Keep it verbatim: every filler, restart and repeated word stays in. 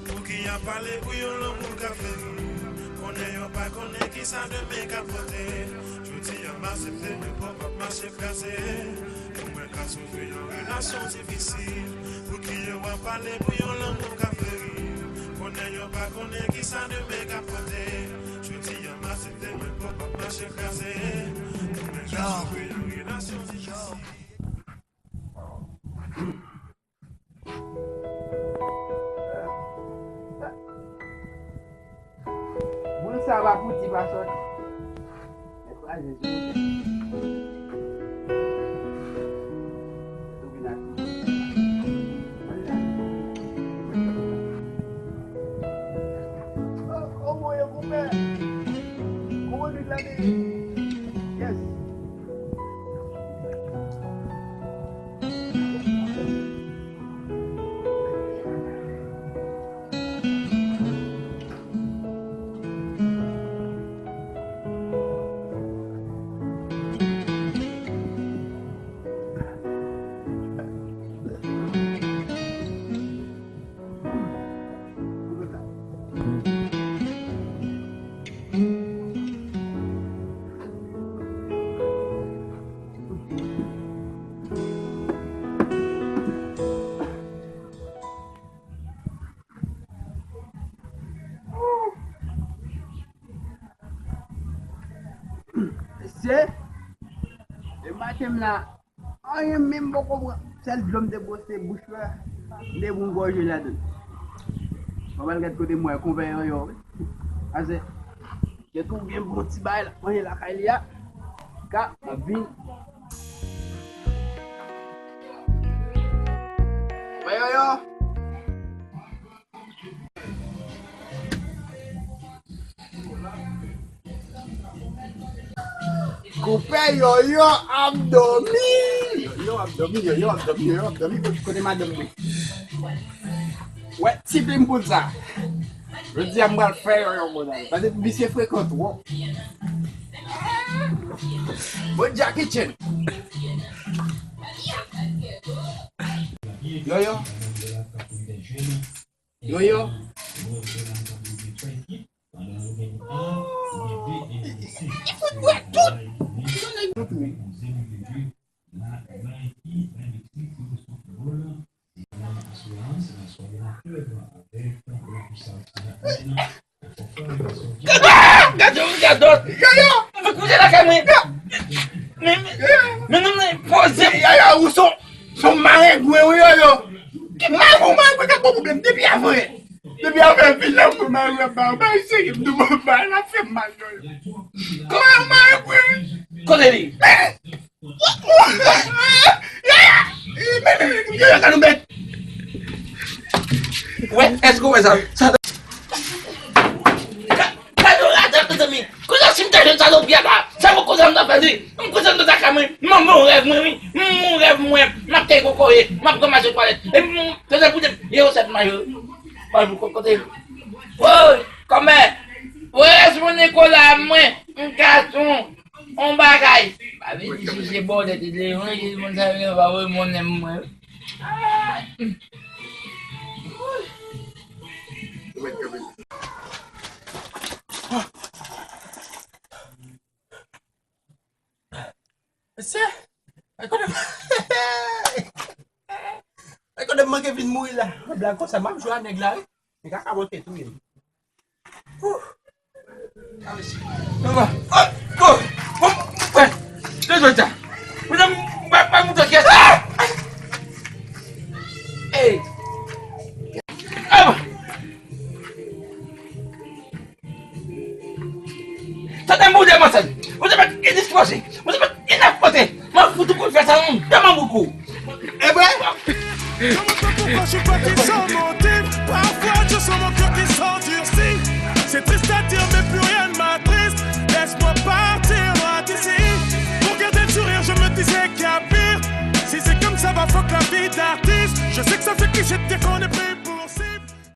Pouki y ap pale pou yon lanmou k ap fleri? Konnen yo pa konnen kisa demen k ap pote. Jodi a m aksepte, men pòp ap mache kraze. Pou mwen ka sove yon relasyon difisil. Pouki yo ap pale pou yon lanmou k ap fleri? Konnen yo pa konnen kisa demen k ap pote. Jodi a m aksepte, men pòp ap mache kraze. Pou mwen ka sove yon relasyon difisil. Boul sa va fouti pa sòti. Mèt kraze sou mwen. Tou vin ak li. Oh, oh, mwen yo koupe. Koupe vit la, baby. Yes. Mesye, e maten m la, anyen menm poko pran. Sèl dlo m te bwose bouch la, m te pran gòje ladan l. Mwen pral gad kote m wè konpè Yòyò, wi. Pase, gen tou gen bon ti bagay l ap manje lakay li a. Ka, m ap vin. Konpè Yòyò. Konpè Yòyò ap dòmi. Yòyò ap dòmi, Yòyò ap dòmi, Yòyò ap dòmi. Kote, kote madanm mwen? Wè, ti plim poud sa. Jodi a m pral fè Yòyò konsa. Pase misye frekan twòp. Bon, Jackie Chan. Yòyò. Yòyò. Li fout bwè tout. Ah! Gade yon gadòt! Yaya! Mwen koute lakay mwen! Men, men, men, men, men, poze! Yaya, ou son, son marengwen, wi, Yaya! Ki marengwen, marengwen k ap ba w pwoblèm depi avan yè? Depi avan yè, vin la, mwen marengwen ap ba w, bay seri m, nou, mwen bay, l ap fè m mal, Yaya! Kòman marengwen? Kote li? Wè, èske w wè sa? Sa, gade yon radòt, mezanmi. Kounye a, si m ta jwenn salopri a la, sa pou koze m ta fè di. M koze m ta ka mwen. M, m, m rèv mwen, wi. M, m rèv mwen. M ap kay kokoye. M ap ranmase twalèt. Epi m, koze pou di, yo, sèt mayo. Mwen pou kokote. Woy, kòmè. Woy, rès mwen Nikola, mwen. M gason. On bagay. Pa vin di si se bòdèt li te vle, moun sa yo pa voye monnen mwen. Mesye, e kote, e kote m manke vin mouri la. Blag konsa, m ap jwe a nèg la, wi. Nèg la ka monte touye m. Wouh! Mwen, mwen, mwen, mwen, mwen, mwen, mwen, mwen, mwen, Hey! Sa te m boule, mwen sèl. Mwen te mèt endispoze. Mwen te mèt inapòte. Mwen fout ou konn fè sa, non, dèman boukou. E vre? Kòman tankou kòch ou pati san motif? Pafwa,